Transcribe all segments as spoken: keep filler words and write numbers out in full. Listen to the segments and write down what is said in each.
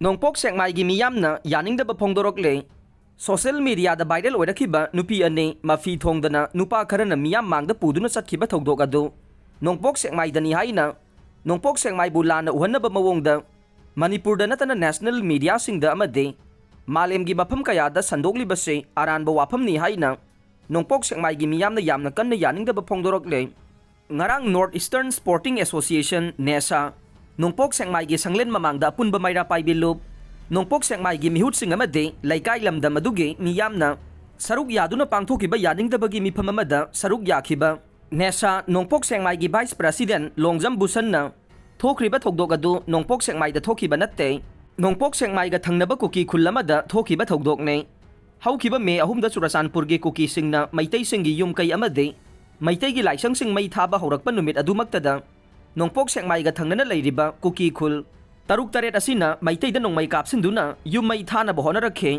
ꯅꯣꯡꯄꯣꯛ ꯁꯦꯛꯃꯥꯏꯒꯤ ꯃꯤꯌꯥꯝꯅ ꯌꯥꯅꯤꯡꯗꯕ ꯐꯣꯡꯗꯣꯔꯛꯂꯦ꯫ ꯁꯣꯁꯤꯌꯦꯜ ꯃꯤꯗꯤꯌꯥꯗ ꯚꯥꯏꯔꯦꯜ ꯑꯣꯏꯔꯛꯈꯤꯕ ꯅꯨꯄꯤ ꯑꯅꯤ ꯃꯐꯤ ꯊꯣꯡꯗꯅ ꯅꯨꯄꯥ ꯈꯔꯅ ꯃꯤꯌꯥꯝ ꯃꯥꯡꯗ ꯄꯨꯗꯨꯅ ꯆꯠꯈꯤꯕ ꯊꯧꯗꯣꯛ ꯑꯗꯨ ꯅꯣꯡꯄꯣꯛ ꯁꯦꯛꯃꯥꯏꯗꯅꯤ ꯍꯥꯏꯅ ꯅꯣꯡꯄꯣꯛ ꯁꯦꯛꯃꯥꯏꯕꯨ ꯂꯥꯟꯅ ꯎꯍꯟꯅꯕ ꯃꯑꯣꯡꯗ ꯃꯅꯤꯄꯨꯔꯗ ꯅꯠꯇꯅ ꯅꯦꯁꯅꯦꯜ ꯃꯤꯗꯤꯌꯥꯁꯤꯡꯗ ꯑꯃꯗꯤ ꯃꯥꯂꯦꯝꯒꯤ ꯃꯐꯝ ꯀꯌꯥꯗ ꯁꯟꯗꯣꯛꯂꯤꯕꯁꯤ ꯑꯔꯥꯟꯕ ꯋꯥꯐꯝꯅꯤ ꯍꯥꯏꯅ ꯅꯣꯡꯄꯣꯛ ꯁꯦꯛꯃꯥꯏꯒꯤ ꯃꯤꯌꯥꯝꯅ ꯌꯥꯝꯅ ꯀꯟꯅ ꯌꯥꯅꯤꯡꯗꯕ ꯐꯣꯡꯗꯣꯔꯛꯂꯦ꯫ ꯉꯔꯥꯡ ꯅꯣꯔꯠ ꯏꯁꯇꯔꯟ ꯁ꯭ꯄꯣꯔꯇꯤꯡ ꯑꯦꯁꯣꯁꯤꯌꯦꯁꯟ, ꯅꯦꯁꯥ, ꯅꯣꯡꯄꯣꯛ ꯁꯦꯛꯃꯥꯏꯒꯤ ꯁꯪꯂꯦꯟ ꯃꯃꯥꯡꯗ ꯑꯄꯨꯟꯕ ꯃꯩꯔꯥ ꯄꯥꯏꯕꯤ ꯂꯨꯞ, ꯅꯣꯡꯄꯣꯛ ꯁꯦꯛꯃꯥꯏꯒꯤ ꯃꯤꯍꯨꯠꯁꯤꯡ ꯑꯃꯗꯤ ꯂꯩꯀꯥꯏ ꯂꯝꯗꯝ ꯑꯗꯨꯒꯤ ꯃꯤꯌꯥꯝꯅ ꯁꯔꯨꯛ ꯌꯥꯗꯨꯅ ꯄꯥꯡꯊꯣꯛꯈꯤꯕ ꯌꯥꯅꯤꯡꯗꯕꯒꯤ ꯃꯤꯐꯝ ꯑꯃꯗ ꯁꯔꯨꯛ ꯌꯥꯈꯤꯕ ꯅꯦꯁꯥ ꯅꯣꯡꯄꯣꯛ ꯁꯦꯛꯃꯥꯏꯒꯤ ꯚꯥꯏꯁ ꯄ꯭ꯔꯦꯁꯤꯗꯦꯟ ꯂꯣꯡꯖꯝ ꯕꯨꯁꯟꯅ ꯊꯣꯛꯈ꯭ꯔꯤꯕ ꯊꯧꯗꯣꯛ ꯑꯗꯨ ꯅꯣꯡꯄꯣꯛ ꯁꯦꯛꯃꯥꯏꯗ ꯊꯣꯛꯈꯤꯕ ꯅꯠꯇꯦ, ꯅꯣꯡꯄꯣꯛ ꯁꯦꯛꯃꯥꯏꯒ ꯊꯪꯅꯕ ꯀꯨꯀꯤ ꯈꯨꯜ ꯑꯃꯗ ꯊꯣꯛꯈꯤꯕ ꯊꯧꯗꯣꯛꯅꯤ꯫ ꯍꯧꯈꯤꯕ ꯃꯦ ꯑꯍꯨꯝꯗ ꯆꯨꯔꯆꯥꯟꯄꯨꯔꯒꯤ ꯀꯨꯀꯤꯁꯤꯡꯅ ꯃꯩꯇꯩꯁꯤꯡꯒꯤ ꯌꯨꯝ ꯀꯩ ꯑꯃꯗꯤ ꯃꯩꯇꯩꯒꯤ ꯂꯥꯏꯁꯪꯁꯤꯡ ꯃꯩ ꯊꯥꯕ ꯍꯧꯔꯛꯄ ꯅꯨꯃꯤꯠ ꯑꯗꯨꯃꯛꯇꯗ ꯅꯣꯡꯄꯣꯛ ꯁꯦꯛꯃꯥꯏꯒ ꯊꯪꯅꯅ ꯂꯩꯔꯤꯕ ꯀꯨꯀꯤ ꯈꯨꯜ ꯇꯔꯨꯛ ꯇꯔꯦꯠ ꯑꯁꯤꯅ ꯃꯩꯇꯩꯗ ꯅꯣꯡꯃꯩ ꯀꯥꯞꯁꯤꯟꯗꯨꯅ ꯌꯨꯝ ꯃꯩ ꯊꯥꯅꯕ ꯍꯣꯠꯅꯔꯛꯈꯤ꯫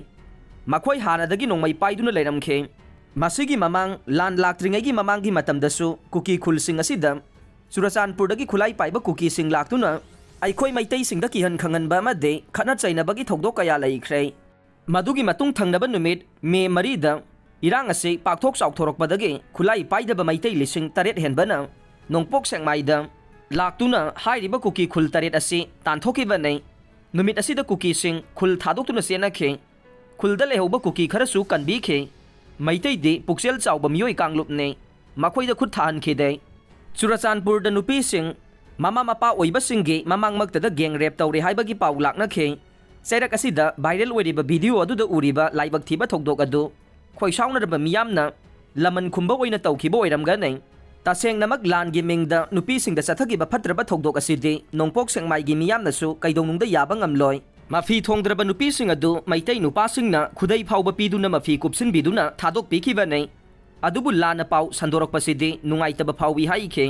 ꯃꯈꯣꯏ ꯍꯥꯟꯅꯗꯒꯤ ꯅꯣꯡꯃꯩ ꯄꯥꯏꯗꯨꯅ ꯂꯩꯔꯝꯈꯤ꯫ ꯃꯁꯤꯒꯤ ꯃꯃꯥꯡ ꯂꯥꯟ ꯂꯥꯛꯇ꯭ꯔꯤꯉꯩꯒꯤ ꯃꯃꯥꯡꯒꯤ ꯃꯇꯝꯗꯁꯨ ꯀꯨꯀꯤ ꯈꯨꯜꯁꯤꯡ ꯑꯁꯤꯗ ꯆꯨꯔꯆꯥꯟꯄꯨꯔꯗꯒꯤ ꯈꯨꯠꯂꯥꯏ ꯄꯥꯏꯕ ꯀꯨꯀꯤꯁꯤꯡ ꯂꯥꯛꯇꯨꯅ ꯑꯩꯈꯣꯏ ꯃꯩꯇꯩꯁꯤꯡꯗ ꯀꯤꯍꯟ ꯈꯪꯍꯟꯕ ꯑꯃꯗꯤ ꯈꯠꯅ ꯆꯩꯅꯕꯒꯤ ꯊꯧꯗꯣꯛ ꯀꯌꯥ ꯂꯩꯈ꯭ꯔꯦ꯫ ꯃꯗꯨꯒꯤ ꯃꯇꯨꯡ ꯊꯪꯅꯕ ꯅꯨꯃꯤꯠ ꯃꯦ ꯃꯔꯤꯗ ꯏꯔꯥꯡ ꯑꯁꯤ ꯄꯥꯛꯊꯣꯛ ꯆꯥꯎꯊꯣꯔꯛꯄꯗꯒꯤ ꯈꯨꯠꯂꯥꯏ ꯄꯥꯏꯗꯕ ꯃꯩꯇꯩ ꯂꯤꯁꯤꯡ ꯇꯔꯦꯠ ꯍꯦꯟꯕꯅ ꯅꯣꯡꯄꯣꯛ ꯁꯦꯛꯃꯥꯏꯗ ꯂꯥꯛꯇꯨꯅ ꯍꯥꯏꯔꯤꯕ ꯀꯨꯀꯤ ꯈꯨꯜ ꯇꯔꯦꯠ ꯑꯁꯤ ꯇꯥꯟꯊꯣꯛꯈꯤꯕꯅꯤ꯫ ꯅꯨꯃꯤꯠ ꯑꯁꯤꯗ ꯀꯨꯀꯤꯁꯤꯡ ꯈꯨꯜ ꯊꯥꯗꯣꯛꯇꯨꯅ ꯆꯦꯟꯅꯈꯤ꯫ ꯈꯨꯜꯗ ꯂꯩꯍꯧꯕ ꯀꯨꯀꯤ ꯈꯔꯁꯨ ꯀꯟꯕꯤꯈꯤ꯫ ꯃꯩꯇꯩꯗꯤ ꯄꯨꯛꯆꯦꯜ ꯆꯥꯎꯕ ꯃꯤꯑꯣꯏ ꯀꯥꯡꯂꯨꯞꯅꯤ꯫ ꯃꯈꯣꯏꯗ ꯈꯨꯠ ꯊꯥꯍꯟꯈꯤꯗꯦ꯫ ꯆꯨꯔꯆꯥꯟꯄꯨꯔꯗ ꯅꯨꯄꯤꯁꯤꯡ ꯃꯃꯥ ꯃꯄꯥ ꯑꯣꯏꯕꯁꯤꯡꯒꯤ ꯃꯃꯥꯡꯃꯛꯇꯗ ꯒꯦꯡ ꯔꯦꯞ ꯇꯧꯔꯦ ꯍꯥꯏꯕꯒꯤ ꯄꯥꯎ ꯂꯥꯛꯅꯈꯤ꯫ ꯆꯩꯔꯛ ꯑꯁꯤꯗ ꯚꯥꯏꯔꯦꯜ ꯑꯣꯏꯔꯤꯕ ꯚꯤꯗꯤꯑꯣ ꯑꯗꯨꯗ ꯎꯔꯤꯕ ꯂꯥꯏꯕꯛ ꯊꯤꯕ ꯊꯧꯗꯣꯛ ꯑꯗꯨ ꯈꯣꯏꯁꯥꯎꯅꯔꯕ ꯃꯤꯌꯥꯝꯅ ꯂꯃꯟ ꯈꯨꯝꯕ ꯑꯣꯏꯅ ꯇꯧꯈꯤꯕ ꯑꯣꯏꯔꯝꯒꯅꯤ꯫ ꯇꯁꯦꯡꯅꯃꯛ ꯂꯥꯟꯒꯤ ꯃꯤꯡꯗ ꯅꯨꯄꯤꯁꯤꯡꯗ ꯆꯠꯊꯈꯤꯕ ꯐꯠꯇ꯭ꯔꯕ ꯊꯧꯗꯣꯛ ꯑꯁꯤꯗꯤ ꯅꯣꯡꯄꯣꯛ ꯁꯦꯛꯃꯥꯏꯒꯤ ꯃꯤꯌꯥꯝꯅꯁꯨ ꯀꯩꯗꯧꯅꯨꯡꯗ ꯌꯥꯕ ꯉꯝꯂꯣꯏ꯫ ꯃꯐꯤ ꯊꯣꯡꯗ꯭ꯔꯕ ꯅꯨꯄꯤꯁꯤꯡ ꯑꯗꯨ ꯃꯩꯇꯩ ꯅꯨꯄꯥꯁꯤꯡꯅ ꯈꯨꯗꯩ ꯐꯥꯎꯕ ꯄꯤꯗꯨꯅ ꯃꯐꯤ ꯀꯨꯞꯁꯤꯟꯕꯤꯗꯨꯅ ꯊꯥꯗꯣꯛꯄꯤꯈꯤꯕꯅꯤ꯫ ꯑꯗꯨꯕꯨ ꯂꯥꯟꯅ ꯄꯥꯎ ꯁꯟꯗꯣꯔꯛꯄꯁꯤꯗꯤ ꯅꯨꯡꯉꯥꯏꯇꯕ ꯐꯥꯎꯏ ꯍꯥꯏꯈꯤ꯫